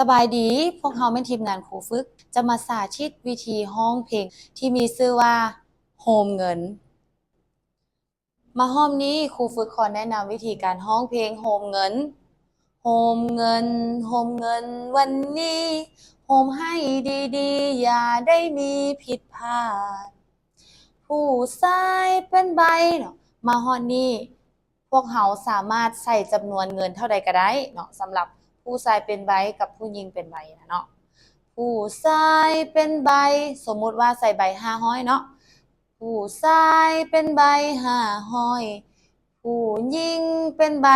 ສະບາຍດີ, ພວກເຮົາແມ່ນທີມງານຄູຝຶກ ຈະມາສາທິດວິທີຮ້ອງເພງທີ່ມີຊື່ວ່າ ໂຮມເງິນ. ມາຮອບນີ້ ຄູຝຶກຂໍແນະນຳວິທີການຮ້ອງເພງໂຮມເງິນ. ໂຮມເງິນ ໂຮມເງິນວັນນີ້ ໂຮມໃຫ້ດີໆ ຢ່າໄດ້ມີຜິດພາດ. ຜູ້ຊາຍເປັນໃບເນາະ, ມາຮອດນີ້ ພວກເຮົາສາມາດໃສ່ຈຳນວນເງິນເທົ່າໃດກໍໄດ້ເນາະ, ສຳລັບຜູ້ຊາຍເປັນໃບກັບຜູ້ຍິງເປັນໃບນະເນາະ. ຜູ້ຊາຍເປັນໃບ, ສົມມຸດວ່າໃສ່ໃບຫ້າຮ້ອຍເນາະ, ຜູ້ຊາຍເປັນໃບຫ້າຮ້ອຍ ຜູ້ຍິງເປັນໃບ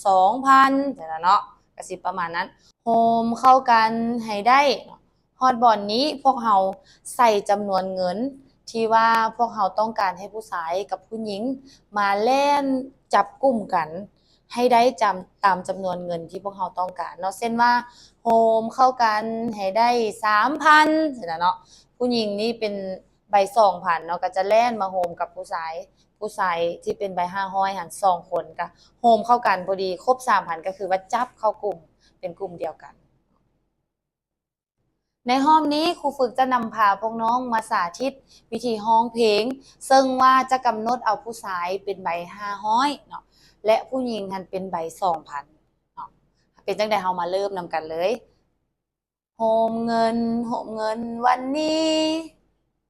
ສອງພັນ ຈັ່ງຊັ້ນເນາະ, ກະຊິປະມານນັ້ນ. ໂຮມເຂົ້າກັນໃຫ້ໄດ້. ຮອດບ່ອນນີ້ພວກເຮົາໃສ່ຈຳນວນເງິນທີ່ວ່າພວກເຮົາຕ້ອງການໃຫ້ຜູ້ຊາຍກັບຜູ້ຍິງມາແລ່ນຈັບກຸ່ມກັນໃຫ້ໄດ້ຈຳ ຕາມຈຳນວນເງິນທີ່ພວກເຮົາຕ້ອງການເນາະ. ເຊັ່ນວ່າ ໂຮມເຂົ້າກັນໃຫ້ໄດ້ສາມພັນ ຊີ້ນະເນາະ, ຜູ້ຍິງນີ້ເປັນໃບສອງພັນເນາະ ກໍຈະແລ່ນມາໂຮມກັບຜູ້ຊາຍ ຜູ້ຊາຍທີ່ເປັນໃບຫ້າຮ້ອຍຫັ້ນສອງຄົນ ກໍໂຮມເຂົ້າກັນພໍດີຄົບສາມພັນ ກໍຄືວ່າຈັບເຂົ້າກຸ່ມເປັນກຸ່ມດຽວກັນ. ໃນຮອບນີ້ ຄູຝຶກຈະນຳພາພວກນ້ອງມາສາທິດວິທີຮ້ອງເພງ ເຊິ່ງວ່າຈະກຳນົດເອົາຜູ້ຊາຍເປັນໃບຫ້າຮ້ອຍເນາະ ແລະ ຜູ້ຍິງຫັ້ນເປັນໃບສອງພັນເນາະ. ເປັນຈັ່ງໃດ ເຮົາມາເລີ່ມນຳກັນເລີຍ. ໂຮມເງິນ ໂຮມເງິນວັນນີ້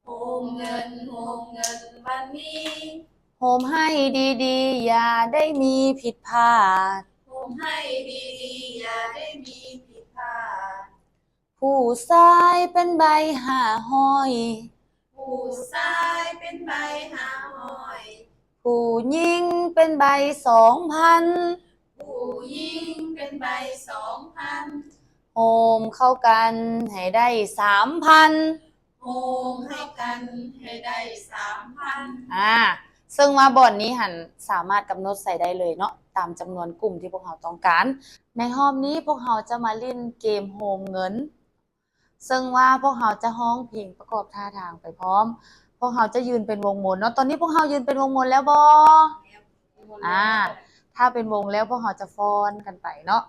ໂຮມເງິນ ໂຮມເງິນວັນນີ້ ໂຮມໃຫ້ດີໆ ຢ່າໄດ້ມີຜິດພາດ ໂຮມໃຫ້ດີໆ ຢ່າໄດ້ມີຜິດພາດ. ຜູ້ຊາຍເປັນໃບຫ້າຮ້ອຍ ຜູ້ຊາຍເປັນໃບຫ້າຮ້ອຍ ຜູ້ຍິງເປັນໃບສອງພັນ ຜູ້ຍິງເປັນໃບສອງພັນ ໂຮມເຂົ້າກັນໃຫ້ໄດ້ສາມພັນ ໂຮມເຂົ້າກັນໃຫ້ໄດ້ສາມພັນ. ອາ ເຊິ່ງວ່າບ່ອນນີ້ຫັ້ນສາມາດກຳນົດໃສ່ໄດ້ເລີຍເນາະ ຕາມຈຳນວນກຸ່ມທີ່ພວກເຮົາຕ້ອງການ. ໃນຮອບນີ້ພວກເຮົາຈະມາຫຼິ້ນເກມໂຮມເງິນ ເຊິ່ງວ່າພວກເຮົາຈະຮ້ອງເພງປະກອບທ່າທາງໄປພ້ອມ. ພວກເຮົາຈະຢືນເປັນວົງມົນເນາະ. ຕອນນີ້ພວກເຮົາຢືນເປັນວົງມົນແລ້ວບໍ່? ອາ ຖ້າເປັນວົງແລ້ວ ພວກເຮົາຈະຟ້ອນກັນໄປເນາະ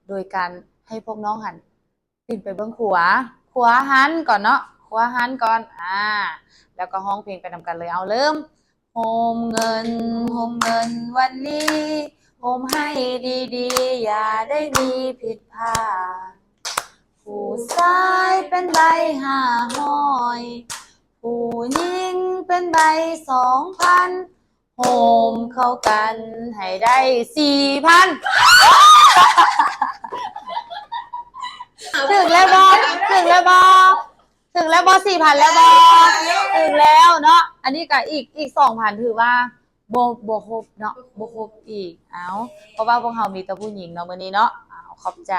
ໂດຍການໃຫ້ພວກນ້ອງຫັ້ນປິ່ນໄປເບິ່ງຂວາ ຂວາຫັນກ່ອນເນາະ ຂວາຫັນກ່ອນ ອາ ແລ້ວກໍຮ້ອງເພງໄປນຳກັນເລີຍ. ເອົາ ເລີ່ມ. ໂຮມເງິນ ໂຮມເງິນວັນນີ້ ໂຮມໃຫ້ດີໆ ຢ່າໄດ້ມີຜິດພາດ ຜູ້ຊາຍເປັນໃບຫ້າຮ້ອຍ ຜູ້ຍິງເປັນໃບສອງພັນ ໂຮມເຂົ້າກັນໃຫ້ໄດ້ສີ່ພັນ. ຖືກແລ້ວບໍ່? ຖືກແລ້ວບໍ່? ຖືກແລ້ວບໍ່? ສີ່ພັນແລ້ວບໍ່? ຖືກແລ້ວເນາະ. ອັນນີ້ກໍອີກ ອີກສອງພັນ ຖືວ່າບໍ່ ບໍ່ຄົບເນາະ ບໍ່ຄົບອີກ. ເອົາ ເພາະວ່າພວກເຮົາມີແຕ່ຜູ້ຍິງເນາະມື້ນີ້ເນາະ. ເອົາ ຂອບໃຈ.